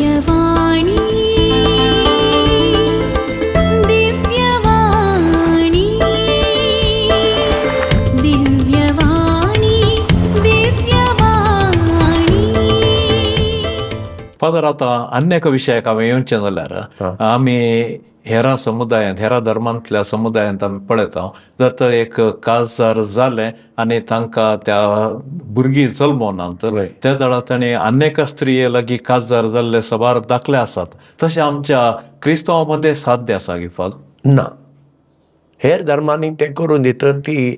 Divyavani, Divyavani, Divyavani, Divyavani. Father, आतां आनी एका विशयाक हांवें येवचें जाल्यार, आमी हेरा समुदायांत, हेरा धर्मांतल्या समुदायांत आमी पळयता, जर तर एक काजार जालें आनी तांकां त्या भुरगीं जल्मनात, त्या वेळार तांणी अनेक स्त्रिये लागीं काजार जाल्ले सबार दाखले आसात. तशें आमच्या क्रिस्तांव मदें साध्य आसा गी फादर? ना. हेर धर्मांनी तें करून दितर ती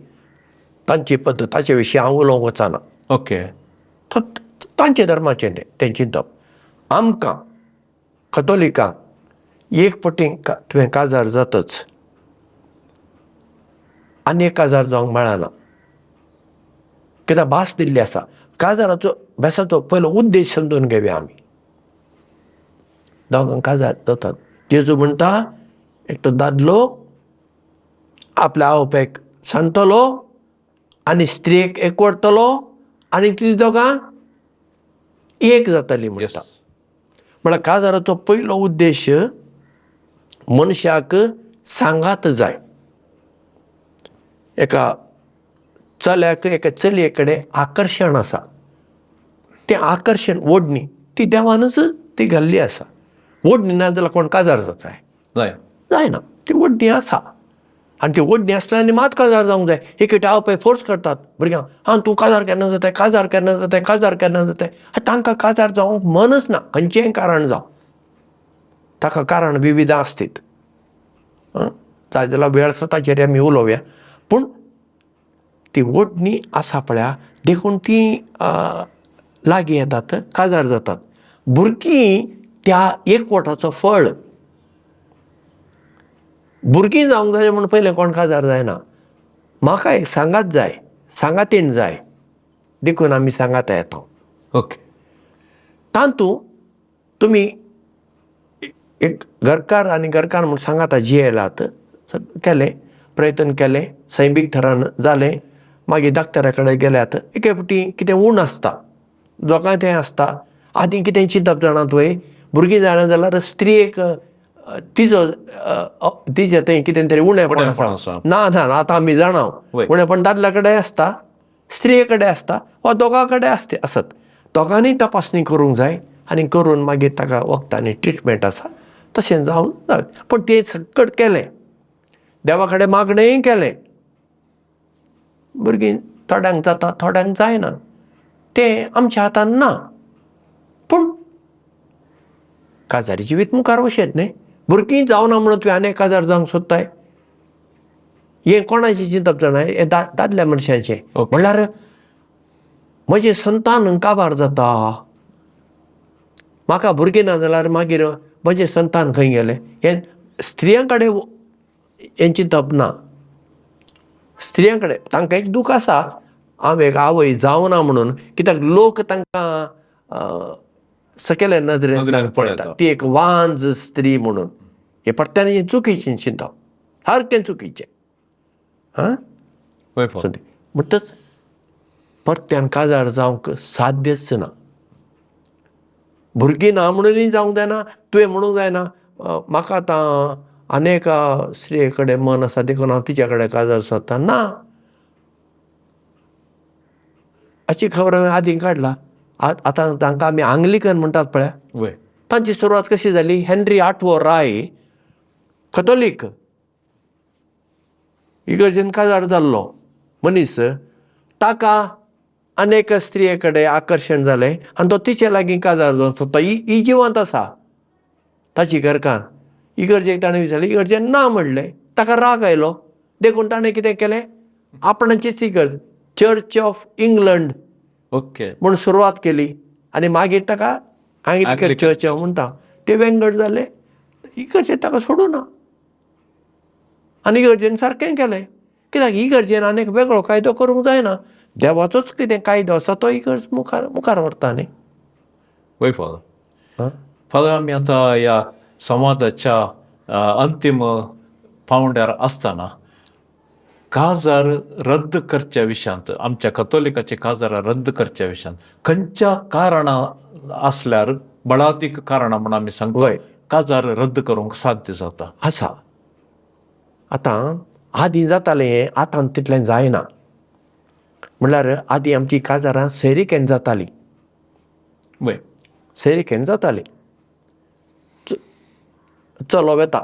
तांची पद्दत, ताचे विशीं हांव उलोवंक वचना. तो तांचे धर्माचें तें तें चिंतप. आमकां कतोलिकांक एक पटी तुवें काजार जातच आनी एक काजार जावंक मेळना, कित्याक भास दिल्ली आसा. काजाराचो भेसाचो पयलो उद्देश समजून घेवया आमी. दोगांक काजार जातात. जेजू म्हणटा, एकटो दादलो आपल्या आवय सांगतलो आनी स्त्रियेक एकवटतलो आनी ती दोगां एक जातली म्हणटा. म्हळ्यार काजाराचो पयलो उद्देश मनशाक सांगात जाय. एका चल्याक एका चलये कडेन आकर्शण आसा, तें आकर्शण ओडणी ती देवानच ती घाल्ली आसा. ओडणी ना जाल्यार कोण काजार जाताय? जाय. जायना. ती ओडणी आसा आनी ती ओडणी आसल्यार आनी मात काजार जावंक जाय. एक एकटे आवय बापूय फोर्स करतात भुरग्यांक, आं तूं काजार केन्ना जाताय, काजार केन्ना जाताय, काजार केन्ना जाताय. तांकां काजार जावंक मनच ना, खंयचेंय कारण जावं. ताका कारण विविध आसतीत, जाय जाल्यार वेळ आसा ताचेर आमी उलोवया. पूण ती ओडणी आसा पळया, देखून ती लागीं येतात, काजार जातात. भुरगीं त्या एकवटाचो फळ. भुरगीं जावंक जाय म्हूण पयलें कोण काजार जायना. म्हाका एक सांगात जाय, सांगातीण जाय, देखून आमी सांगाता येता. तातूंत तुमी एक घरकार आनी घरकार म्हूण सांगाता जियेलात, केलें प्रयत्न केलें, सैमीक थरान जालें, मागीर डाक्टरा कडेन गेल्यात. एके फावटी कितें ऊण आसता, दोगांय तें आसता. आनी कितें चिंतप जाणा तुवें, भुरगीं जायना जाल्यार स्त्रियेक तिजो तिजें तें कितें तरी उणेपण उणेपण आसा. आसा. ना ना, आतां आमी जाणा, उणेपण दादल्या कडेन आसता, स्त्रिये कडेन आसता वा दोगां कडेन आसता आसत. दोगांनी तपासणी करूंक जाय आनी करून मागीर ताका वखदां आनी ट्रिटमेंट आसा तशें जावन जाय. पूण तें सकट केलें, देवा कडेन मागणेंय केलें, भुरगीं थोड्यांक जाता, थोड्यांक जायना, तें आमच्या हातान ना. पूण काजारी जिवीत मुखार वशेत न्ही. भुरगीं जावना म्हणून तुवें आनी काजार जावंक सोदताय, हें कोणाचें चिंतप जाणा? हें दादल्या मनशाचें. म्हणल्यार म्हजें संतान काबार जाता, म्हाका भुरगीं ना जाल्यार मागीर म्हजें संतान खंय गेलें? हें स्त्रियां कडेन हें चिंतप ना. स्त्रियां कडेन तांकां एक दूख आसा, हांव एक आवय जावना म्हणून, कित्याक लोक तांकां सकयले नदरेन नदरेन पळयता. ती एक वांज स्त्री म्हणून. हे परत्यान हें चुकीचें चिंतप, सारकें चुकीचें. हां, म्हणटच परत्यान काजार जावंक साध्यच ना. भुरगीं ना म्हणूनय जावंक जायना. तुवें म्हणूंक जायना म्हाका आतां आनी एका स्त्रिये कडेन मन आसा देखून हांव तिच्या कडेन काजार सोदतां. ना, हाची खबर हांवें आदीं काडला. आतां तांकां आमी आंग्लिकन म्हणटात पळय, तांची सुरवात कशी जाली? हेनरी आठवो राय कथोलीक इगर्जेन काजार जाल्लो मनीस, ताका अनेक स्त्रिये कडेन आकर्शण जालें आनी तो तिचे लागीं काजार जावन सोदता. ही जिवंत आसा ताची घरकान्न. इगर्जेक ताणें विचारलें, इगर्जेन ना म्हणलें. ताका राग आयलो, देखून ताणें कितें केलें, आपणाचीच इगर्ज चर्च ऑफ इंग्लंड म्हूण सुरवात केली आनी मागीर ताका आंग्लिकन चर्च म्हणटा. ते वेंगड जाले, इगर्जेन ताका सोडूं ना आनी इगर्जेन सारकें केलें. कित्याक इगर्जेन आनी एक वेगळो कायदो करूंक जायना, देवाचोच कितें कायदो आसा तो इगर्ज मुखार मुखार व्हरता न्ही. वय फादर. फादर, आमी आतां ह्या संवादाच्या अंतीम पावंड्यार आसतना काजार रद्द करच्या विशयांत, आमच्या कथोलिकाचे काजारां रद्द करच्या विशयांत खंयच्या कारणां आसल्यार बळादीक कारणां म्हूण आमी सांगता, काजार रद्द करूंक साध्य जाता. आसा. आतां आदीं जातालें हें, आतां तितलें जायना. म्हणल्यार आदीं आमची काजारां सैरिकेन जातालीं. सैरिकेन जातालीं. चलो वेता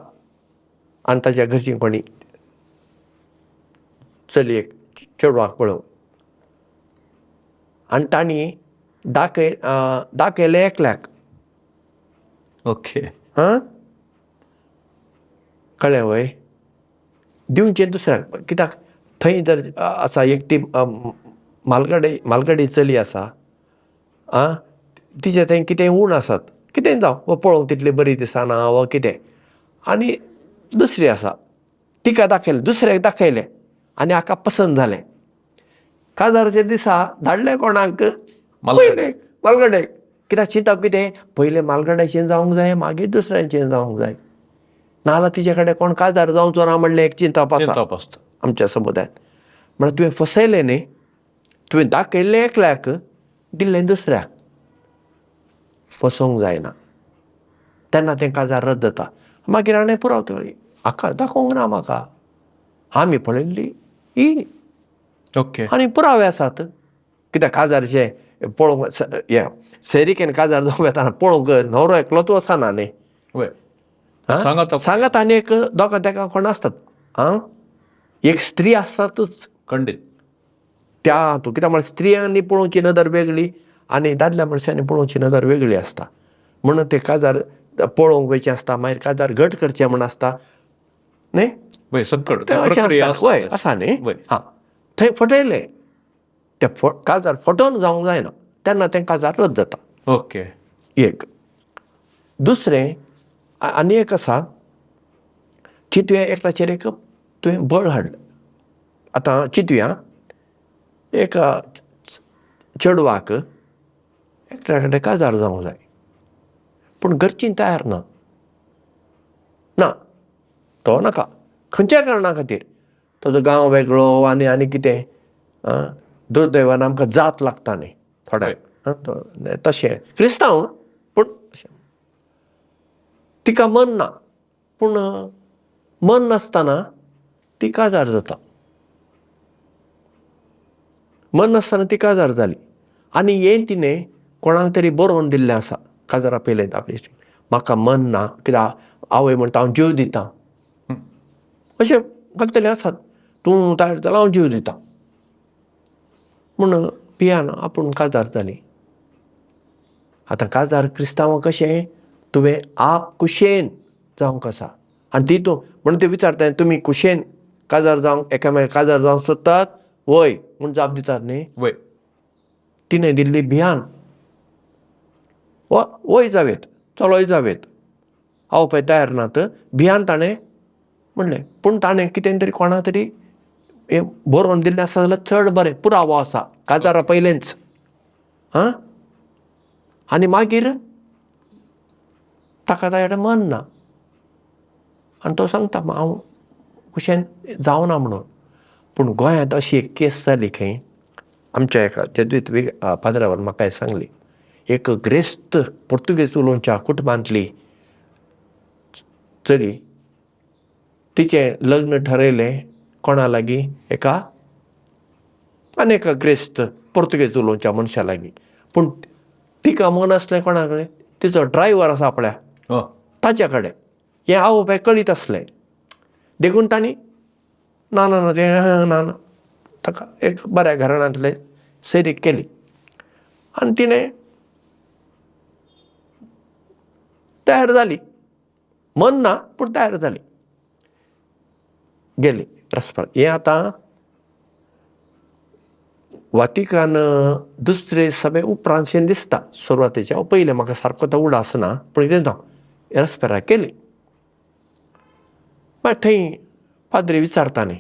आनी ताच्या घरचीं कोणी चलयेक चेडवाक पळोवंक, आनी तांणी दाखयलें एकल्याक. आं, कळ्ळें वय? दिवचें दुसऱ्याक. कित्याक थंय जर आसा एक ती म्हालगडे म्हालगडी चली आसा, आं, तिचे थंय कितें उण आसात, कितें जावं, वा पळोवंक तितली बरी दिसना वा कितें, आनी दुसरी आसा तिका दाखयलें, दुसऱ्याक दाखयलें आनी हाका पसंत जालें. काजाराच्या दिसा धाडलें कोणाक? पयलें म्हालगडेक. कित्याक चिंतप कितें, पयलें म्हालगड्याचें जावंक जाय, मागीर दुसऱ्यांचें जावंक जाय, नाजाल्यार तिचे कडेन कोण काजार जावचो ना म्हणलें एक चिंतप आसा आमच्या समुदायांत. म्हळ्यार तुवें फसयलें न्ही, तुवें दाखयल्लें एकल्याक, दिल्लें दुसऱ्याक. फसोवंक जायना. तेन्ना तें काजार रद्द जाता. मागीर हाणें पुराव हाका दाखोवंक ना म्हाका, आमी पळयल्ली ही. आनी पुरावे आसात. कित्याक काजारचें पळोवंक हें सैरिकेन काजार जावंक येता पळोवंक न्हवरो एकलोच वचना न्ही. सांगात आनी एक दोगां तेगां कोण आसतात, आं, एक स्त्री आसतातूच. खंडीत. त्या हातूंत कित्याक म्हळ्यार स्त्रियांनी पळोवची नदर वेगळी आनी दादल्या मनशांनी पळोवची नदर वेगळी आसता. म्हणून ते काजार पळोवंक वयचें आसता, मागीर काजार घट करचें म्हूण आसता न्ही. वय, सगळं अशें आसता. वय आसा न्ही. हां, थंय फटयलें तें, काजार फटोवन जावंक जायना, तेन्ना तें काजार रद्द जाता. एक दुसरें आनी एक आसा की तुवें एकल्याचेर एक तुवें बळ हाडलें. आतां चिंतुया, एक चेडवाक एकल्या कडेन काजार जावंक जाय, पूण घरचीं तयार ना, ना तो नाका, खंयच्या कारणा खातीर, ताजो गांव वेगळो आनी आनी कितें, दुर्दैवान आमकां जात लागता न्ही थोड्यांक, तशें क्रिस्तांव पूण अशें तिका मन ना, पूण मन नासतना ती काजार जाता. मन नासतना ती काजार जाली आनी हें तिणें कोणाक तरी बरोवन दिल्लें आसा काजारा पयलें आपली, म्हाका मन ना, कित्याक आवय म्हणटा हांव जीव दितां, अशें घालतलें आसात, तूं तयार जाल्यार हांव जीव दितां म्हूण पियान आपूण काजार जाली. आतां काजार क्रिस्तांवां कशें, तुवें आप कुशेन जावंक आसा आनी ती तूं म्हणून ते विचारता, तुमी कुशेन काजार जावंक एकामेक काजार जावंक सोदतात वय म्हूण जाप दितात न्ही. वय. तिणें दिल्ली भियान, वय जावेत, चलोय जावेत, हांव पळय तयार नात, भियान ताणें म्हणलें. पूण ताणें कितें तरी कोणा तरी हें बरोवन दिल्लें आसा जाल्यार चड बरें, पुरावो आसा काजारा पयलेंच. आं, आनी मागीर ताका ताजे मन ना आनी तो सांगता हांव कुशेन जावना म्हणून. पूण गोंयांत अशी एक केस जाली खंय, आमच्या एका जेजुईत पाद्रावर म्हाका सांगली, एक ग्रेस्त पुर्तुगेज उलोवच्या कुटुंबांतली चली, तिचें लग्न ठरयलें कोणा लागीं, एका आनी एका ग्रेस्त पुर्तुगेज उलोवच्या मनशा लागीं. पूण तिका मन आसलें कोणा कडेन, तिचो ड्रायव्हर आसा आपल्या ताच्या कडेन. हें आवय बापायक कळीत आसलें, देखून तांणी ना ना ना तें ना ना, ताका एक बऱ्या घराण्यांतले सैरीक केली आनी तिणें तयार जाली, मन ना पूण तयार जाली, गेली रसपार. हें आतां वातिकान दुसरे सभे उपरांतशें दिसता, सुरवातेचें हांव पयलें म्हाका सारको तो उडास ना, पूण कितें जावं रसपेराक केली. मागीर थंय पाद्री विचारता न्ही,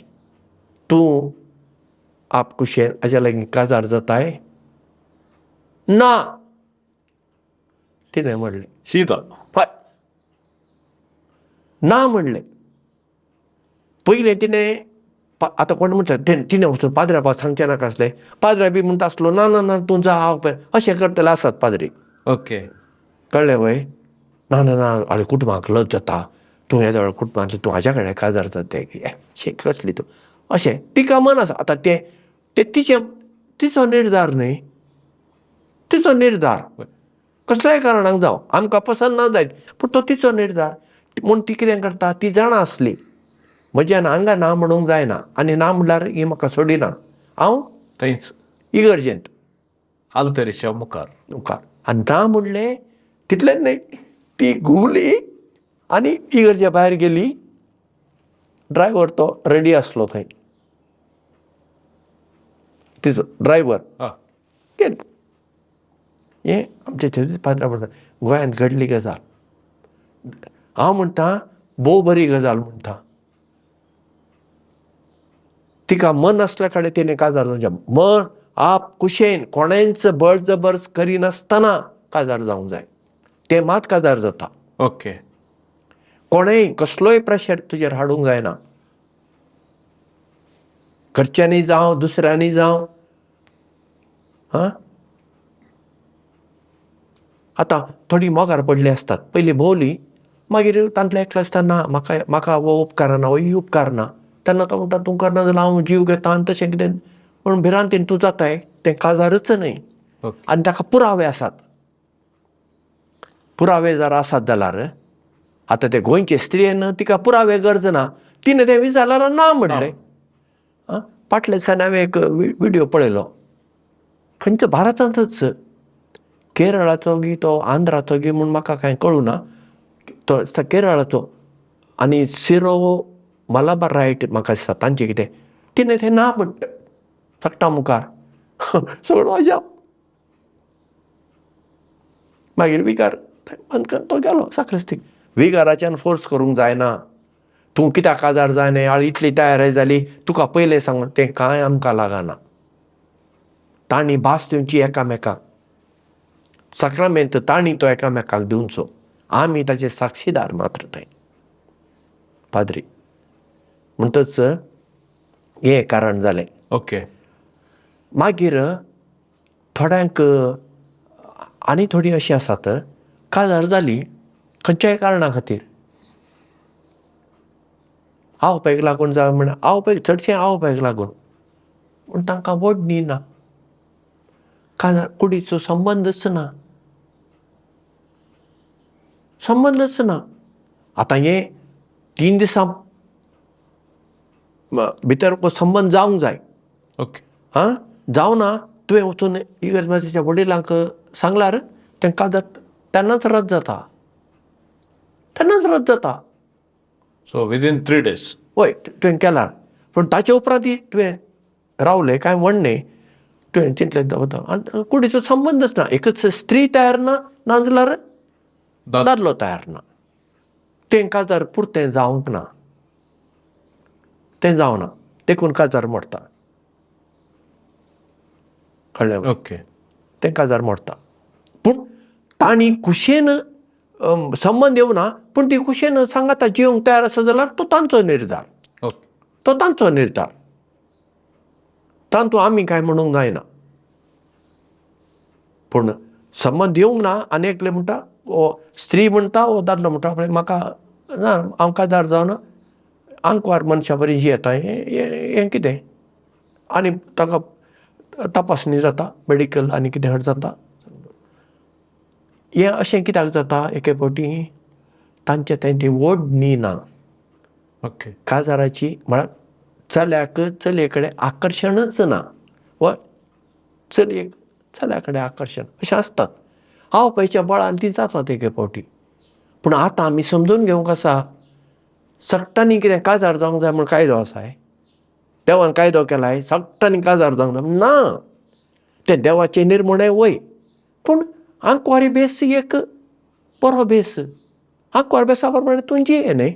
तूं आप कुशेन हाज्या लागीं काजार जाताय ना, तिणें म्हणलें. शीता हय ना म्हणलें. पयलें तिणें आतां कोण म्हणटा तिणें वचून पाद्र्या बाबा सांगचें नाका आसलें, पाद्र्या बी म्हणटा आसलो ना ना ना तूं जा हांव पळय, अशें करतले आसात पाद्री. ओके. कळ्ळें वय? ना ना ना, आरे कुटुंबाक लज जाता, तूं येदो व्हड कुटुंबांतलें, तूं हाज्या कडेन काजार जाता, शी कसली तूं, अशें तिका मन आसा. आतां तें तें तिचें तिचो निर्धार न्हय, तिचो निर्धार कसल्याय कारणाक जावं, आमकां पसंत ना जायत, पूण तो तिचो निर्धार. म्हूण ती कितें करता, ती जाणा आसली म्हज्यान हांगा ना म्हणूंक जायना, आनी ना म्हणल्यार ही म्हाका सोडिना, हांव थंयच इगर्जेंत आल्तरीच्या मुखार मुखार. आनी ना म्हणलें तितलेंच न्हय, ती घुंवली आनी इगर्जे भायर गेली. ड्रायव्हर तो रेडी आसलो थंय, तिचो ड्रायव्हर गेलो. हें आमच्या थंय पाद्रा म्हणटा, गोंयांत घडली गजाल. हांव म्हणटा भोव बरी गजाल म्हणटा. तिका मन आसल्या कडेन तिणें काजार जावचें, मन आप कुशेन कोणेंच बळजबर्ज करिनासतना काजार जावंक जाय, तें मात काजार जाता. ओके. कोणेंय कसलोय प्रेशर तुजेर हाडूंक जायना, घरच्यांनी जावं दुसऱ्यांनी जावं. आं, आतां थोडीं मोगार पडलीं आसतात, पयलीं भोंवलीं, मागीर तांतलें एकलो आसता ना म्हाका म्हाका हो उपकारना, हो उपकारना, तेन्ना तो म्हणटा तूं करना जाल्यार हांव जीव घेता आनी तशें कितें पूण भिरांतीन तूं जाताय, तें काजारच न्हय. आनी ताका पुरावे आसात, पुरावे जर आसात जाल्यार आतां ते गोंयचे स्त्रियेन तिका पुरावे गरज ना, तिणें तें विचारल्यार ना म्हणलें. आं, फाटल्या दिसांनी हांवें एक विडियो पळयलो, खंयच्या भारतांतच, केरळाचो गी तो आंध्राचो गी म्हूण म्हाका कांय कळूं ना, तो केरळाचो आनी सिरो मलाबार रायट म्हाका दिसता तांचें कितें, तिणें तें ना म्हणलें सगटां मुखार, सगळो अजाप. मागीर विगार बंद कर तो गेलो साक्रिस्तीक. विगाराच्यान फोर्स करूंक जायना, तूं कित्याक काजार जायना, आनी इतली तयारी जाली तुका पयलें सांगून, तें कांय आमकां लागना. तांणी भास दिवची एकामेकाक, साक्रामेंत तांणी तो एकामेकाक दिवचो, आमी ताचे साक्षीदार मात्र थंय पाद्री. म्हणटच हें कारण जालें. ओके. मागीर थोड्यांक आनी थोडीं अशीं आसात, काजार जाली खंयच्याय कारणा खातीर, आवपायक लागून जावं म्हण, आवपायक चडशें आवपायक लागून, पूण तांकां वडणी ना, काजार कुडीचो संबंदच ना, संबंदच ना. आतां हें 3 दिसां भितर संबंद जावंक जाय. ओके. आं, जावना तुवें वचून इगर्ज वडिलांक सांगल्यार तें काजार तेन्नाच रद्द जाता, तेन्नाच रद्द जाता. So within 3 days. हय, तुवें केल्यार. पूण ताचे उपरांत तुवें रावलें कांय म्हणणें तुवें चिंतलें दवरता आनी कुडीचो संबंदच ना, एकच स्त्री तयार ना, नाजाल्यार दादलो तयार ना, तें काजार पुरतें जावंक ना, तें जावना, देखून काजार मोडटा. कळ्ळें? ओके. तें काजार मोडटा. पूण तांणी खुशयेन संबंद येवना, पूण ती खुशयेन सांगाता जिवंक तयार आसा जाल्यार तो तांचो निर्धार. ओके. तो तांचो निर्धार, तातूंत आमी कांय म्हणूंक जायना. पूण संबंद येवंक ना आनी एकले म्हणटा, ओ स्त्री म्हणटा, ओ दादलो म्हणटा, पळय म्हाका ना, हांव काजार जावन आंकवार मनशा बरी जियेता, हें कितें, आनी ताका तपासणी जाता मेडिकल आनी कितें हट जाता. हें अशें कित्याक जाता, एके फावटी तांचे थंय ती ओडणी ना. ओके. काजाराची म्हळ्यार चल्याक चलये कडेन आकर्शणच ना, वा चलयेक चल्या कडेन आकर्शण अशें आसतात. हांव पयच्या बळान ती जातात एके फावटी. पूण आतां आमी समजून घेवंक आसा, सगटांनी कितें काजार जावंक जाय म्हूण कायदो आसा, देवान कायदो केलाय सगटांनी काजार जावंक जाय ना, तें देवाचें निर्मणें वय. पूण आंकवारी बेस एक बरो बेस, आंकवार बेसा प्रमाणे तूं जिये न्हय,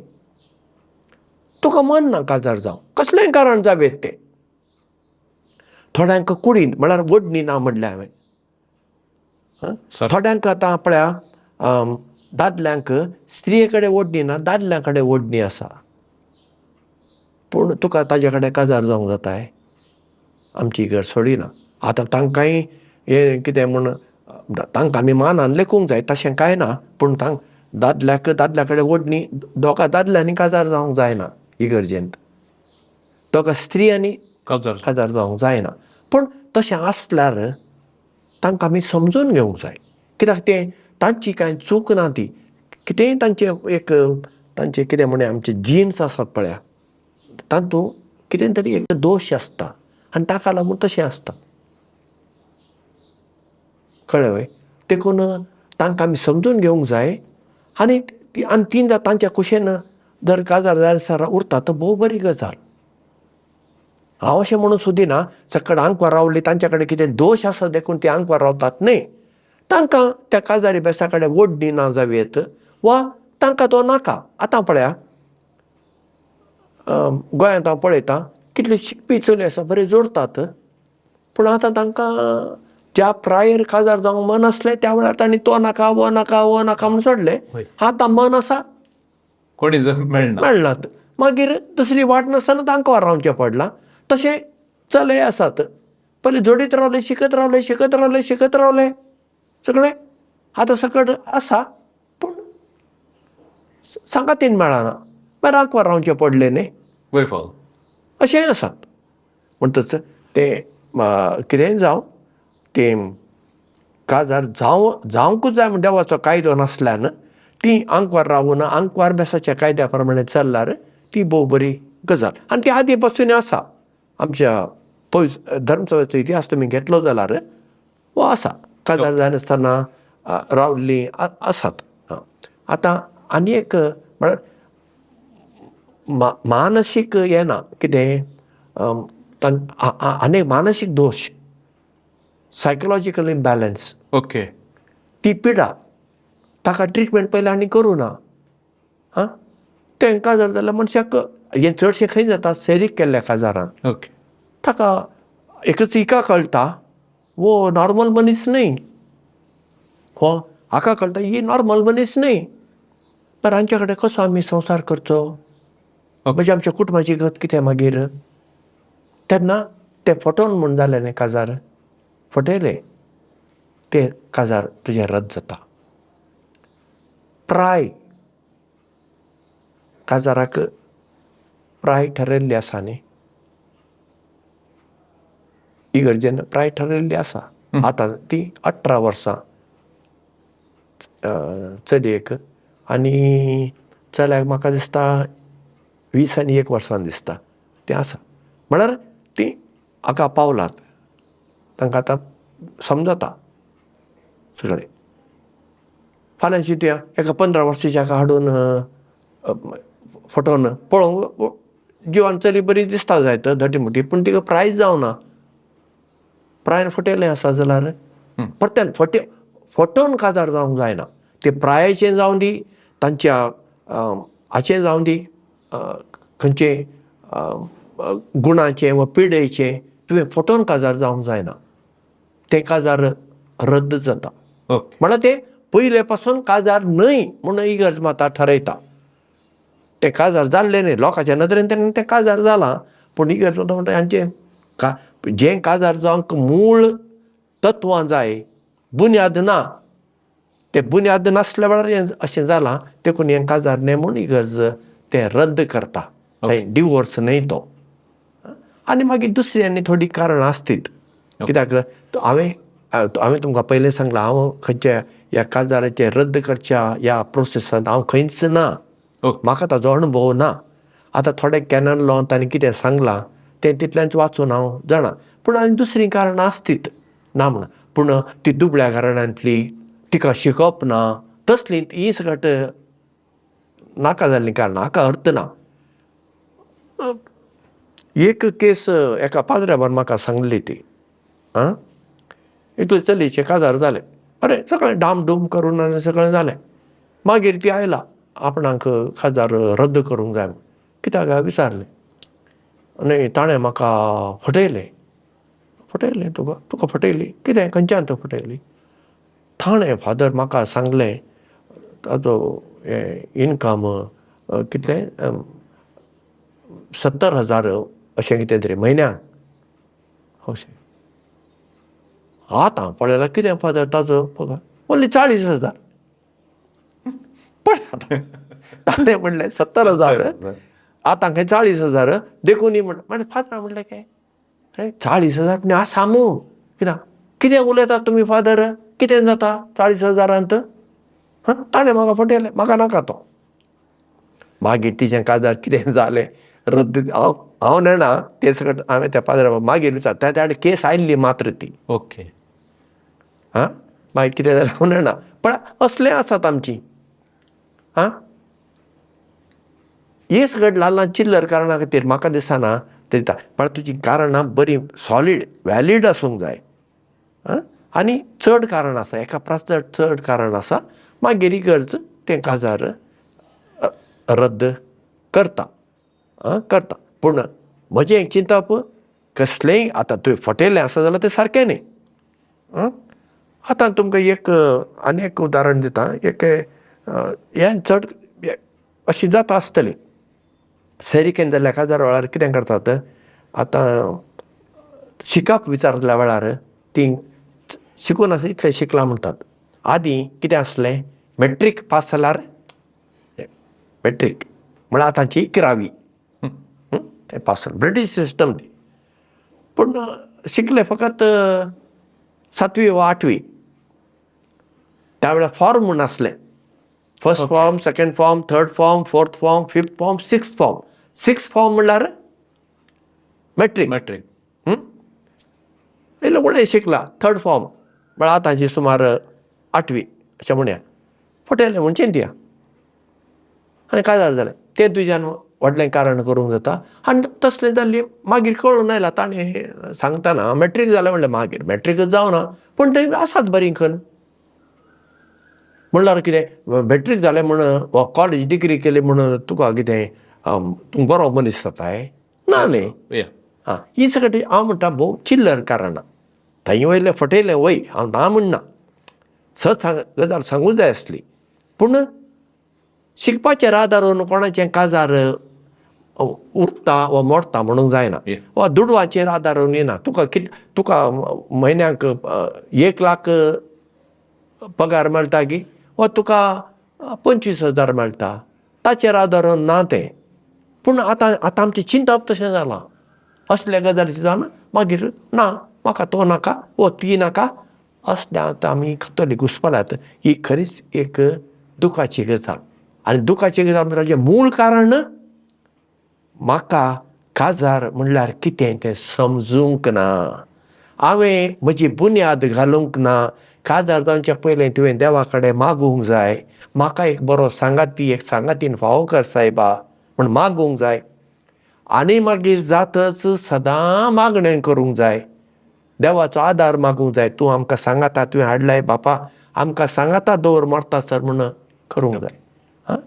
तुका मन ना काजार जावं, कसलेंय कारण जावं तें. थोड्यांक कुडीन म्हळ्यार वडणी ना म्हणलें हांवें. थोड्यांक आतां पळया दादल्यांक स्त्रिये कडेन ओडणी ना, दादल्यां कडेन ओडणी आसा, पूण तुका ताजे कडेन काजार जावंक जाताय, आमची घर सोडिना. आतां तांकांय हें कितें म्हूण तांकां आमी मानान लेखूंक जाय तशें कांय ना, पूण तांक दादल्याक दादल्या कडेन ओडणी, दोगां दादल्यांनी काजार जावंक जायना इगर्जेंत, दोगां स्त्रियांनी काजार जावंक जायना. पूण तशें आसल्यार तांकां आमी समजून घेवंक जाय, कित्याक तें तांची कांय चूक ना, ती कितेंय तांचें एक तांचें कितें म्हणया आमचे जिन्स आसात पळया तातूंत कितें तरी एक दोश आसता आनी ताका लागून तशें आसता, कळ्ळें वय. देखून तांकां आमी समजून घेवंक जाय आनी ती आनी ती जर तांच्या कुशेन जर काजार जाय आसल्यार उरता तर भोव बरी गजाल. हांव अशें म्हणून सोदिना सकड आंकवार रावली तांच्या कडेन कितें दोश आसा देखून ती आंकवार रावतात न्हय, तांकां त्या काजारी बेसा कडेन ओडणी ना जावं येत वा तांकां तो नाका. आतां पळया गोंयांत हांव पळयतां कितले शिकपी चली आसा, बरे जोडतात, पूण आतां तांकां ज्या प्रायर काजार जावंक मन आसलें त्या वेळार तांणी तो नाका वो नाका वो नाका म्हूण सोडलें. आतां मन आसा कोणी मेळना मेळनात, मागीर दुसरी वाट नासतना तांकां रावचें पडलां. तशें चले आसात, पयलीं जोडीत रावले, शिकत रावले, शिकत रावले, शिकत रावले, सगळें आतां सकट आसा, पूण सांगातीन मेळना, मागीर आंकवार रावचें पडलें न्ही, वय फाव अशेंय आसात. म्हणटच तें कितेंय जावं तें काजार जावं जावंकूच जाय म्हण देवाचो कायदो नासल्यान ती आंकवार रावून आंकवार बेसाच्या कायद्या प्रमाणे चल्ल्यार ती भोव बरी गजाल. आनी ती आदी पासून आसा, आमच्या पयस धर्मसभेचो इतिहास तुमी घेतलो जाल्यार हो आसा, काजार जायनासतना रावल्लीं आसात. आतां आनी एक म्हळ्यार मानसीक हें ना कितें आनी मानसीक दोश, सायकोलॉजिकल इम्बॅलन्स, ओके, ती पिडा ताका ट्रिटमेंट पयलीं आनी करूं ना. आं तें काजार जाल्यार मनशाक हें चडशें खंय जाता सेरीक केल्ल्या काजारान, ओके, ताका एकच हिका कळटा वो नॉर्मल मनीस न्हय, हो हाका कळटा ही नॉर्मल मनीस न्हय, पर हांचे कडेन कसो आमी संवसार करचो, म्हणजे आमच्या कुटुंबाची गत कितें मागीर. तेन्ना तें फटोवन म्हूण जालें न्ही काजार, फटयलें तें काजार तुजें रद्द जाता. प्राय काजाराक प्राय ठरयल्ली आसा न्ही, इगर्जेन प्राय ठरयल्ली आसा. आतां ती 18 वर्सां चलयेक आनी चल्याक म्हाका दिसता 20 आनी 1 वर्सां दिसता तें आसा. म्हळ्यार ती हाका पावलात, तांकां आतां समजता सगळें. फाल्यां चिंतया एका 15 वर्साच्या हाका हाडून फटोवन पळोवंक जिवान चली बरी दिसता जायत धटी मोटी, पूण तिका प्रायज जावना, प्रायन फटयलें आसा जाल्यार परत्यान फटोवन काजार जावंक जायना. तें प्रायेचें जावं दी, तांच्या हाचें जावं दी, खंयचें गुणाचें वा पिडेचें, तुवें फटोवन काजार जावंक जायना, तें काजार रद्द जाता. म्हळ्यार तें पयले पासून काजार न्हय म्हणून इगर्ज माता ठरयता. तें काजार जाल्लें न्हय लोकांच्या नदरेन तेन्ना तें काजार जालां, पूण इगर्ज माता म्हणटा हांचें जें काजार जावंक मूळ तत्वां जाय, बुन्याद ना, ते बुन्याद नासल्या वेळार हें अशें जालां, देखून हें काजार न्हय म्हूण इगर्ज तें रद्द करता, डिवोर्स न्हय तो. आनी मागीर दुसरी आनी थोडीं कारणां आसतीत, कित्याक हांवें तुमकां पयलें सांगलां, हांव खंयच्या ह्या काजाराचें रद्द करच्या ह्या प्रोसेसांत हांव खंयच ना, म्हाका ताजो अणभव ना. आतां थोडे कॅनन लॉन तांणी कितें सांगलां तें तितल्याच वाचून हांव जाणा, पूण आनी दुसरीं कारणां आसतीत ना म्हणून, पूण ती दुबळ्या कारणांतली तिका शिकप ना तसली ही सगट नाका जाल्लीं कारणां, हाका अर्थ ना. एक केस एका पाद्र्याबान म्हाका सांगली ती, आं इतले चलयेचें काजार जालें, अरे सगळें डामडूम करून आनी सगळें जालें, मागीर ती आयला आपणाक काजार रद्द करूंक जाय म्हूण, कित्याक काय विचारलें, आनी ताणें म्हाका फटयलें. फटयलें तुका, तुका फटयली कितें, खंयच्यान तूं फटयली? ताणें फादर म्हाका सांगलें ताजो हें इनकम कितलें 70,000 अशें कितें तरी म्हयन्याक, अशें आतां पळयल्यार कितें फादर ताजो पगार ओन्ली 40,000. पळय आतां ताणें म्हणलें 70,000, आतां खंय 40,000. देखून म्हणलें फादर म्हणलें काय अरे 40,000 पूण आसा मू, कित्याक कितें उलयतात तुमी फादर, कितें जाता 40,000? हां, ताणें म्हाका फटयलें, म्हाका नाका तो. मागीर तिचें काजार कितें जालें रद्द, हांव हांव नेणा तें सगळें हांवें त्या पाद्रा मागीर विचार, त्या केस आयिल्ली मात्र ती. ओके. हां, मागीर कितें जालें हांव नेणा, पण असलें आसात आमची. हां, हें सगळें ल्हान ल्हान चिल्लर कारणा खातीर म्हाका दिसना ते दिता, पण तुजी कारणां बरीं सॉलीड व्हॅलीड आसूंक जाय. आं, आनी चड कारण आसा, एका परस चड कारण आसा, मागीर इगर्ज तें काजार रद्द करता. आं, करता. पूण म्हजें एक चिंतप, कसलेंय आतां तुवें फटयलें आसा जाल्यार तें सारकें न्ही. आं, आतां तुमकां एक आनी एक उदाहरण दिता. एक हें चड अशी जाता आसतली, सैरिकेन जाल्ल्या काजार वेळार कितें करतात, आतां शिकप विचारल्या वेळार तीं शिकून आसा इतलें शिकलां म्हणटात. आदीं कितें आसलें, मॅट्रीक पास जाल्यार, मॅट्रीक म्हळ्यार आतांची 11वी, तें पास जालें, ब्रिटीश सिस्टम ती. पूण शिकले फकत 7वी वा 8वी. त्या वेळार फॉर्म म्हूण आसलें, first form, second form, third form, fourth form, fifth form, sixth form. Sixth form म्हणल्यार मॅट्रीक. मॅट्रीक. इल्लो व्हडलें शिकला, थर्ड फॉर्म म्हळ्यार आतांची सुमार 8वी अशें म्हणया. फटयलें म्हूण चिंतया आनी काजार जालें, तें तुज्यान व्हडलें कारण करूंक जाता. आनी तसलें जाल्ली मागीर कळून आयलां, ताणें सांगतना मॅट्रीक जालें म्हणलें, मागीर मॅट्रीकच जावना, पूण थंय आसात बरीं खन. म्हणल्यार कितें मॅट्रीक जालें म्हूण वा कॉलेज डिग्री केली म्हूण तुका कितें तूं बरो मनीस जाताय ना न्ही. आं, ही सगळीं हांव म्हणटा भोव चिल्लर कारणां. थंय वयलें फटयलें वय, हांव ना म्हणना, सत सांग गजाल सांगूंक जाय आसली. पूण शिकपाचेर आदारून कोणाचें काजार उरता वा मोडटा म्हणूंक जायना, वा दुडवाचेर आदारून येना. तुका कित तुका म्हयन्याक 1 लाख पगार मेळटा की वा तुका 25,000 मेळटा, ताचेर आदारून ना तें. पूण आतां आतां आमचें चिंतप तशें जालां, असल्या गजालीचें जावन मागीर ना म्हाका तो नाका वो ती नाका, असल्या आतां आमी कतोलीक घुसपल्यात. ही खरीच एक दुखाची गजाल. आनी दुखाची गजाल म्हणल्यार ताजें मूळ कारण म्हाका काजार म्हणल्यार कितें तें समजूंक ना, हांवें म्हजी बुन्याद घालूंक ना. काजार जावच्या पयलें तुवें देवा कडेन मागूंक जाय, म्हाका एक बरो सांगाती, एक सांगातीन फावो कर सायबा म्हूण मागूंक जाय. आनी मागीर जातच सदां मागणें करूंक जाय, देवाचो आदार मागूंक जाय, तूं आमकां सांगाता तुवें हाडलाय बापा, आमकां सांगाता दवर मरता सर म्हूण करूंक जाय. आं,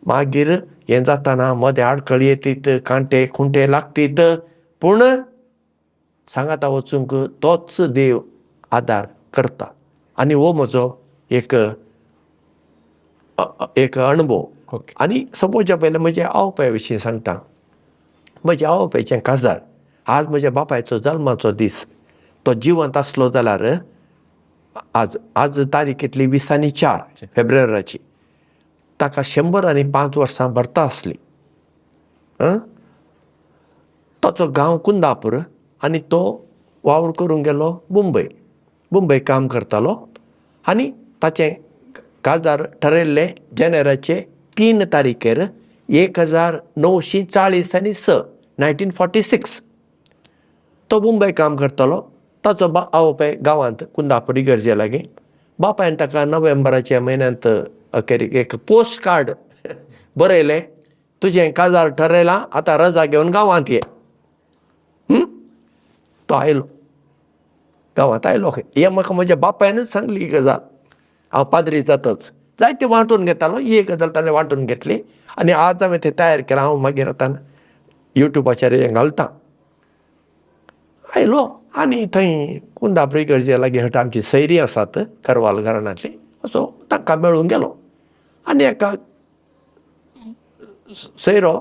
मागीर हें जाताना मदें आडखळी येतीत, कांटे खुंटे लागतीत, पूण सांगाता वचूंक तोच देव आदार करता. आनी हो म्हजो एक एक अणभव. आनी सपोज पयलें म्हज्या आवपाय विशीं सांगता. म्हज्या आवपायचें काजार, आज म्हज्या बापायचो जल्माचो दीस, तो जिवंत आसलो जाल्यार आज आज तारीख कितली, 24 फेब्रुवारीची, ताका 105 वर्सां भरता आसली. ताचो गांव कुंदापूर आनी तो वावर करूंक गेलो मुंबय, मुंबय काम करतालो. आनी ताचें काजार ठरयल्लें जानेराचे 3 तारखेर 1940 आनी 6, 1946. तो मुंबय काम करतालो. ताचो आवय गांवांत कुंदापूर इगर्जे लागीं. बापायन ताका नोव्हेंबराच्या म्हयन्यांत अखेरीक एक पोस्ट कार्ड बरयलें, तुजें काजार ठरयलां, आतां रजा घेवन गांवांत ये. तो आयलो, गांवांत आयलो. हें म्हाका म्हज्या बापायनूच सांगली ही गजाल. हांव पाद्री जातच जायते वांटून घेतालो, ही एक गजाल ताणें वांटून घेतली आनी आज हांवें तें तयार केलां. हांव मागीर आतां युट्यूबाचेर हें घालतां. आयलो आनी थंय कुंदापूर इगर्जे लागीं हट आमची सैरी आसात करवाल घराण्यांतली, असो तांकां मेळूंक गेलो. आनी एका सैरो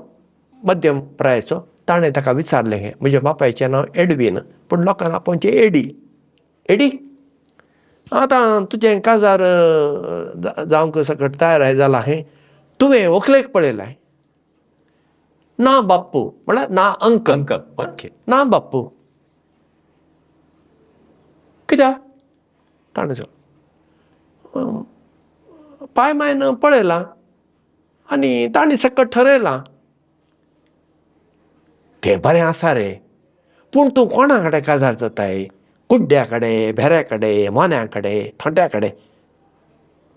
मध्यम प्रायेचो ताणें ताका विचारलें, हें म्हज्या बापायचें नांव एडवीन, पूण लोकांक आपोवचें एडी. एडी आतां तुजें काजार जावंक सकट तयार जालां हें, तुवें व्हंकलेक पळयलां? ना बाप्पू, म्हळ्यार ना अंकल. Uncle, okay. ना बाप्पू. कित्याक? ताणें सांगलें, पाय मायन पळयलां आनी तांणी सकट ठरयलां. तें बरें आसा रे, पूण तूं कोणा कडेन काजार जाताय? कुड्ड्या कडेन, भेऱ्या कडेन, मोन्या कडेन, थोंट्या कडेन?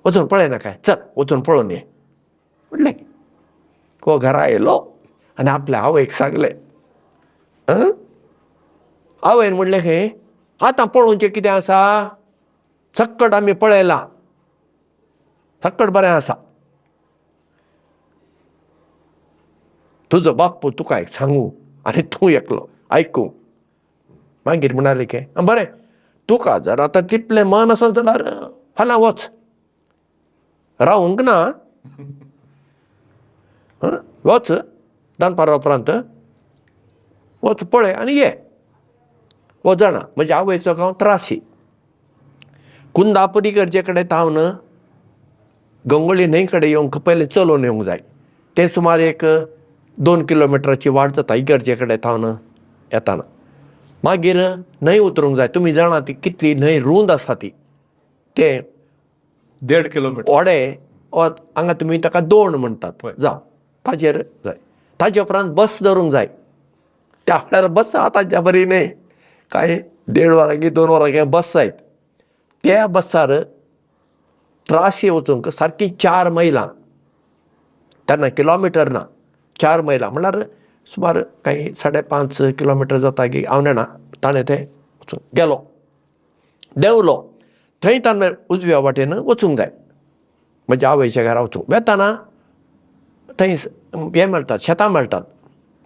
वचून पळयनाका, चल वचून पळोवन ये म्हणलें. हो घरा आयलो आनी आपल्या आवयक सांगलें. आवयन म्हणलें खंय, आतां पळोवचें कितें आसा, सक्कट आमी पळयलां, सक्कट बरें आसा. तुजो बाप्पू तुका एक सांगू आनी तूं एकलो आयकूं. मागीर म्हणाले की बरें, तुका जर आतां तितलें मन आसा जाल्यार फाल्यां वच, रावूंक ना, वच दनपारा उपरांत वच पळय आनी ये. हो जाणा म्हज्या आवयचो गांव त्राशी, कुंदापुरी गरजे कडेन थावन गंगोळी न्हंय कडेन येवंक पयलें चलोवन येवंक जाय. तें सुमार एक 2 किलोमिटराची वाट जाता इगर्जे कडेन थावन येताना. मागीर न्हंय उतरूंक जाय. तुमी जाणा ती कितली न्हंय रूंद आसा ती, तें 1.5 किलोमिटर ओडे हांगा तुमी ताका 2 म्हणटात, जावं ताजेर जाय. ताजे उपरांत बस धरूंक जाय. त्या वेळार बस आतांच्या बरी न्हय, कांय 1.5 वरां की 2 वरां की बस जायत. त्या बसार त्राशी वचूंक सारकी 4 मैलां, तेन्ना किलोमिटर ना, 4 मैलां म्हणल्यार सुमार कांय 5.5 किलोमिटर जाता की हांव नेणा. ताणें तें वचूंक गेलो, देंवलो थंय, ताणें उजव्या वाटेन वचूंक जाय म्हज्या आवयच्या घरा वचूंक. वेताना थंय हें मेळटात, शेतां मेळटात,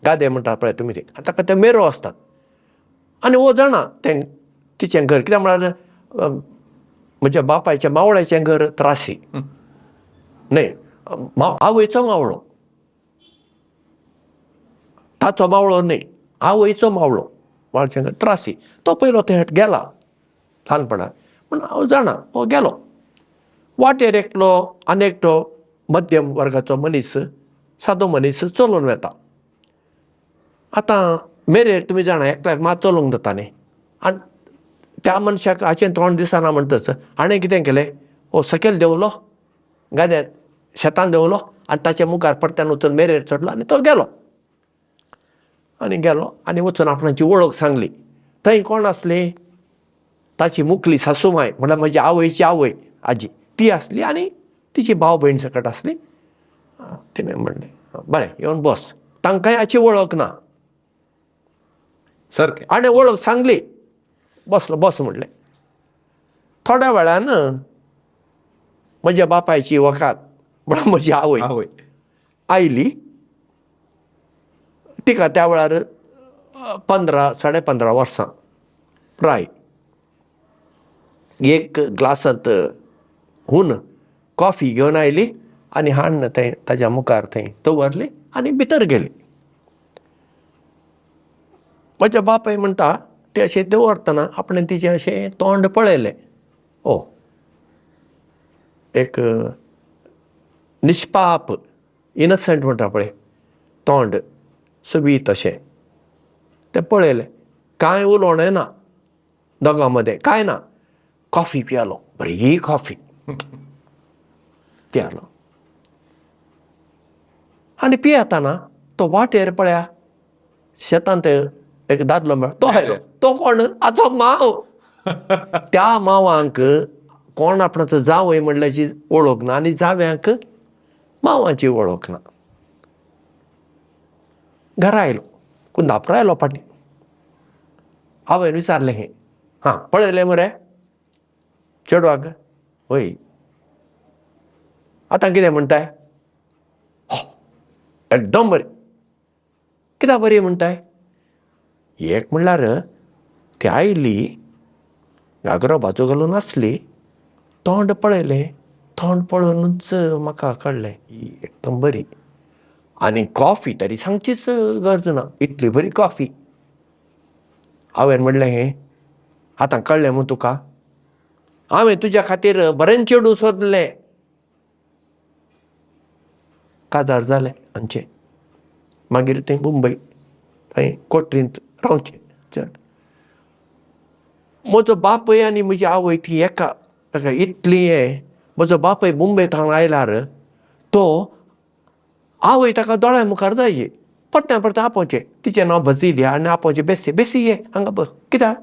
गादे म्हणटात पळय तुमी ते, आनी ताका ते मेरो आसतात. आनी हो जाणा तें तिचें घर, कित्याक म्हळ्यार म्हज्या बापायच्या मावळ्याचें घर त्रासी न्हय, आवयचो मावळो, ताचो मावळो न्हय, आवयचो मावळो, मावळ्याचें घर त्रासी. तो पयलो थंय गेला ल्हानपणान, पूण हांव जाणा हो गेलो. वाटेर एकलो आनी एकटो मध्यम वर्गाचो मनीस, सादो मनीस चलोवन वेता. आतां मेरेर तुमी जाणा एकल्याक मात चलोवंक जाता न्ही, आनी त्या मनशाक हाचें तोंड दिसना म्हणटच हाणें कितें केलें, हो सकयल देंवलो, गाद्यार शेतान देंवलो आनी ताच्या मुखार परत्यान वचून मेरेर चडलो आनी तो गेलो. आनी गेलो आनी वचून आपणाची वळख सांगली. थंय कोण आसली, ताची मुखली सासूमाय, म्हणल्यार म्हजी आवयची आवय आजी, ती आसली आनी तिची भाव भयण सकट आसली. तिणें म्हणलें बरें येवन बस. तांकांय हाची वळख ना सारकें. आनी वळख सांगली, बसलो, बस म्हणलें. थोड्या वेळान म्हज्या बापायची वकात म्हळ्यार म्हजी आवय आवय आयली. तिका त्या वेळार 15 15.5 वर्सां प्राय. एक ग्लासांत हून कॉफी घेवन आयली आनी हाडून थंय ताज्या मुखार थंय दवरली आनी भितर गेली. म्हज्या बापाय म्हणटा ते अशें दवरतना आपणें तिचें अशें तोंड पळयलें. ओ एक निष्पाप इनसंट म्हणटा पळय, तोंड सोबीत अशें तें पळयलें. कांय उलोवणें ना दोगां मदें, कांय ना. कॉफी पियालो, बरी कॉफी पियालो. आनी पियेतना तो वाटेर पळया शेतांत एक दादलो मेळ्ळो, तो आयलो. तो कोण? हाचो माव. त्या मावांक कोण आपणाचो जावय म्हणल्याची वळख ना आनी जाव्यांक मावाची वळख ना. घरा आयलो, कुंदापुरा आयलो फाटीं. हांवें विचारलें, हें हां पळयलें मरे चेडवाक? हय. आतां कितें म्हणटाय? एकदम बरी. कित्याक बरी म्हणटाय? एक म्हणल्यार ती आयली, घागरो बाजू घालून आसली, तोंड पळयलें, तोंड पळोवनूच म्हाका कळ्ळें ही एकदम बरी. आनी कॉफी तरी सांगचीच गरज ना, इतली बरी कॉफी. हांवें म्हणलें, हें आतां कळ्ळें मू तुका? हांवें तुज्या खातीर बरें चेडूं सोदलें. काजार जालें आमचें. मागीर तें मुंबय थंय कोटरींत रावचें चड. म्हजो बापूय आनी म्हजी आवय ती एका एका इतली हें, म्हजो बापूय मुंबय थावन आयल्यार तो आवय ताका दोळ्या मुखार जाय, परतें परतें आपोवचें. तिचें नांव बजिलिया आनी आपोवचें, बेसी बेसी ये हांगा बस. कित्याक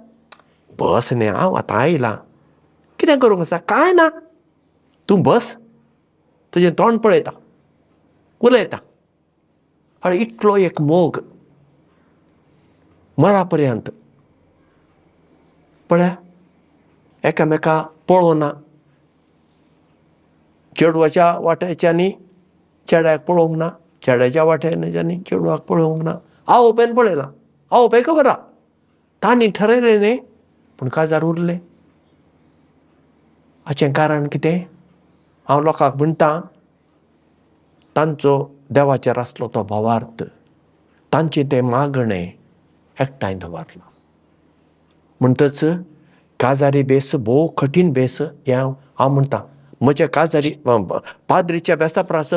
बस न्ही, हांव आतां आयलां, कितें करूंक आसा? कांय ना, तूं बस, तुजें तोंड पळयता, उलयता. आनी इतलो एक मोग मरा पर्यंत. पळया एकामेका पळोवना, चेडवाच्या वाट्याच्यांनी चेड्याक पळोवंक ना, चेड्याच्या वाट्याच्यांनी चेडवाक पळोवंक ना. आवय बापायन पळयलां, आवय बापाय खबर आहा, तांणी ठरयलें न्ही, पूण काजार उरलें. हाचें कारण कितें? हांव लोकांक म्हणटा, तांचो देवाचेर आसलो तो भावार्थ, तांचें तें मागणें एकठांय दवरलां. म्हणटच काजारी भेस भोव कठीण भेस हें हांव म्हणटा. म्हज्या काजारी पाद्रीच्या भेसा परस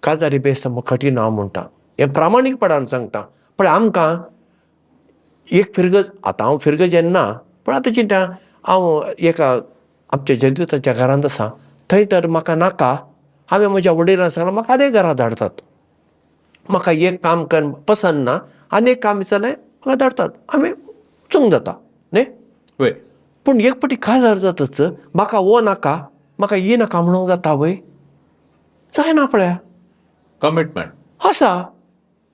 काजारी भेस कठीण हांव म्हणटा, हें प्रामाणीकपणान सांगता. पण आमकां एक फिरगज, आतां हांव फिरगजेन ना, पूण आतां चिंता हांव एका आमच्या जेजुताच्या घरांत आसा, थंय तर म्हाका नाका. हांवें म्हज्या वडिलांक सांगलां म्हाका आनी घरा धाडटात, म्हाका एक काम कर पसंत ना, आनी एक काम विचारलें म्हाका धाडटात, हांवें वचूंक जाता न्ही. वय. पूण एक फावटी काजार जातच म्हाका हो नाका, म्हाका ही नाका म्हणूंक जाता वय? जायना पळया. कमिटमेंट आसा.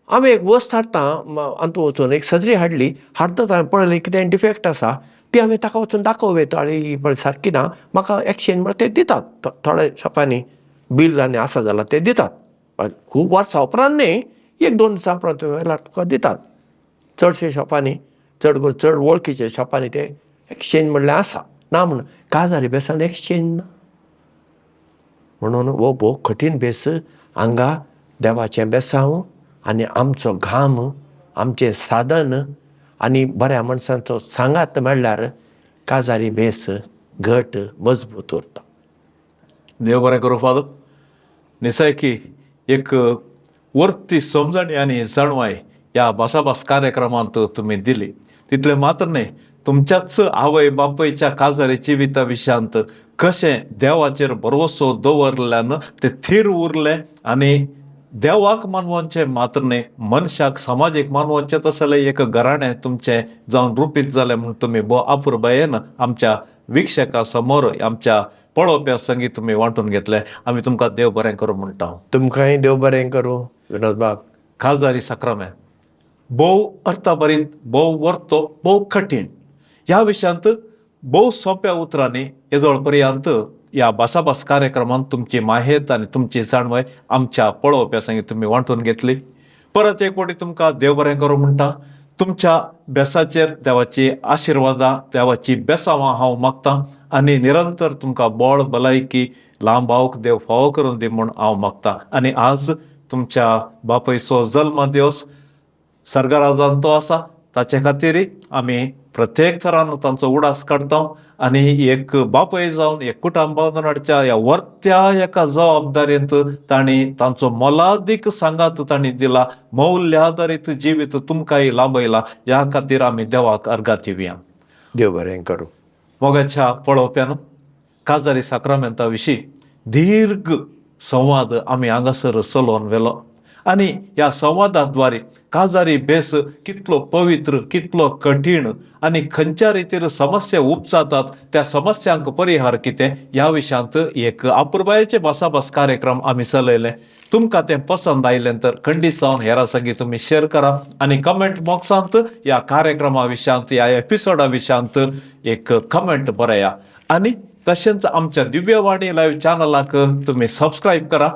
हांवें एक वस्त हाडटा हातूंत वचून एक सदरी हाडली, हाडटाच हांवें पळयलें कितें डिफेक्ट आसा, ती हांवें ताका वचून दाखोवं येता, आनी ही पळय सारकी ना, म्हाका एक्सचेंज म्हळ्यार ते दितात. थोडे शॉपांनी बील आनी आसा जाल्यार ते दितात, खूब वर्सां उपरांत न्ही, एक दोन दिसां उपरांत व्हेल्यार तुका दितात. चडशे शॉपांनी, चड करून चड वळखीच्या शॉपांनी ते एक्सचेंज म्हणल्यार आसा, ना म्हणून काजारी बेसान एक्सचेंज ना. म्हणून हो भोव कठीण भेस. हांगा देवाचें बेसांव आनी आमचो घाम, आमचें साधन आनी बऱ्या मनशांचो सांगात म्हणल्यार काजारी भेस घट मजबूत उरता. देव बरें करूं फादर. निसायकी एक वर्ती समजणी आनी जाणवाय ह्या भासाभास कार्यक्रमांत तुमी दिली. तितलें मात्र न्ही, तुमच्याच आवय बापायच्या काजारी जिविता विशयांत कशें देवाचेर भरवसो दवरल्यान ते थीर उरलें आनी देवाक मानवचें मात्र न्ही, मनशाक समाजीक मानवचें तसलें एक घराणें तुमचें जावन रुपीत जालें म्हूण तुमी भोव अपुरबायेन आमच्या विक्षका समोर, आमच्या पळोवप्या संगीत तुमी वांटून घेतलें. आमी तुमकां देव बरें करूं म्हणटा. तुमकांय देव बरें करूं विनोद बाब. काजारी साक्रामेंत भोव अर्थाभरीत, भोव वर्तो, भोव कठीण ह्या विशयांत भोव सोंप्या उतरांनी येदोळ पर्यंत ह्या भासाभास कार्यक्रमांत तुमची माहेत आनी तुमची जाणवय आमच्या पळोवप्या संगीत तुमी वांटून घेतली. परत एक फावटी तुमकां देव बरें करूं म्हणटा. तुमच्या बेसाचेर देवाची आशिर्वादां, देवाची बेसांवां हांव मागतां आनी निरंतर तुमकां बळ, भलायकी, लांब आवक देव फावो करून दी म्हूण हांव मागतां. आनी आज तुमच्या बापायचो जल्म दिवस सर्गराजान तो आसा, ताचे खातीर आमी प्रत्येक थरान तांचो उडास काडटा आनी एक बापूय जावन एक कुटुंब बांदून हाडच्या ह्या वर्त्या एका जबाबदारेंत तांणी तांचो मोलादीक सांगात तांणी दिला, मौल्य आदारीत जिवीत तुमकांय लाभयला. ह्या खातीर आमी देवाक अर्गां दिवया. देव बरें करूं. मोगाच्या पळोवप्यान, काजारी साक्रामेंता विशीं दीर्घ संवाद आमी हांगासर चलोवन व्हेलो आनी ह्या संवादाद्वारे काजारी भेस कितलो पवित्र, कितलो कठीण आनी खंयच्या रितीर समस्या उपजातात, त्या समस्यांक परिहार कितें ह्या विशयांत एक अपुरबायेचे भासाभास कार्यक्रम आमी चलयले. तुमकां तें पसंद आयलें तर खंडीत जावन हेरां संगी तुमी शेअर करा आनी कमेंट बॉक्सांत ह्या कार्यक्रमा विशयांत, ह्या एपिसोडा विशयांत एक कमेंट बरया आनी तशेंच आमच्या दिव्यवाणी लायव्ह चॅनलाक तुमी सबस्क्रायब करा.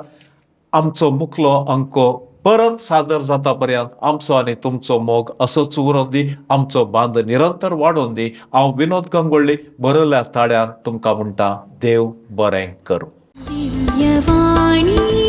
आमचो मुखलो अंको परत सादर जाता पर्यंत आमचो आनी तुमचो मोग असोच उरोवन दी, आमचो बांद निरंतर वाडोवन दी. हांव विनोद गंगोळ्ळी बरयल्या ताळ्यान तुमकां म्हणटा, देव बरें करूं. दिव्यवाणी.